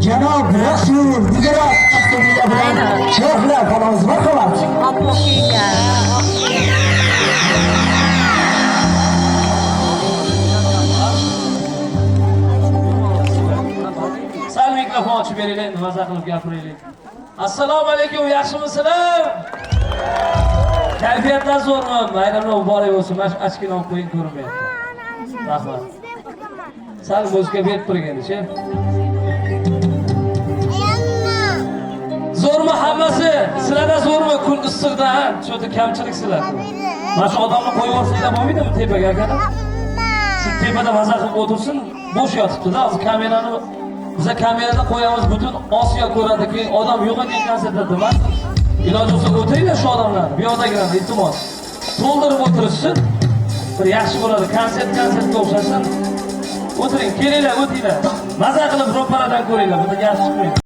Janob Rasul Gujarat avtomobili bilan sharaflab qolamiz. Marhamat. Oppoq kiyingan. Oq kiyingan. Sal mikrofon ochib beringlar, endi maza qilib gapiraylik. Assalomu alaykum, yaxshimisizlar? Kayfiyatlar zo'rmi? Bayramlar muborak bo'lsin. Mana shu ochkini olib qo'ying, ko'rinmayapti. Rahmat. Sal muzika berib turing endi, chi. Zo'rmi hammasi? Sizlarda zo'rmi? Kun issiqda, ha? Cho'ta kamchilik sizlarda. Mana shu odamni qo'yib yuborsanglar bo'lmaydimi tepaga, akalar? Shu tepada maza qilib o'tirsin, bo'sh yotibdi-da. Hozir kamerani biza kamerada qo'yamiz, butun Osiyo ko'radi, keyin odam yo'q ekan konsertda demas. Iloji bo'lsa o'tiringlar shu odamlar, bu yoqdagilarni iltimos. To'ldirib o'tirishsin. Bir yaxshi bo'ladi, konsert konsertga o'xshasin. O'tiring, kelinglar, o'tinglar. Maza qilib ro'paradan ko'ringlar, bunda gap chiqmaydi.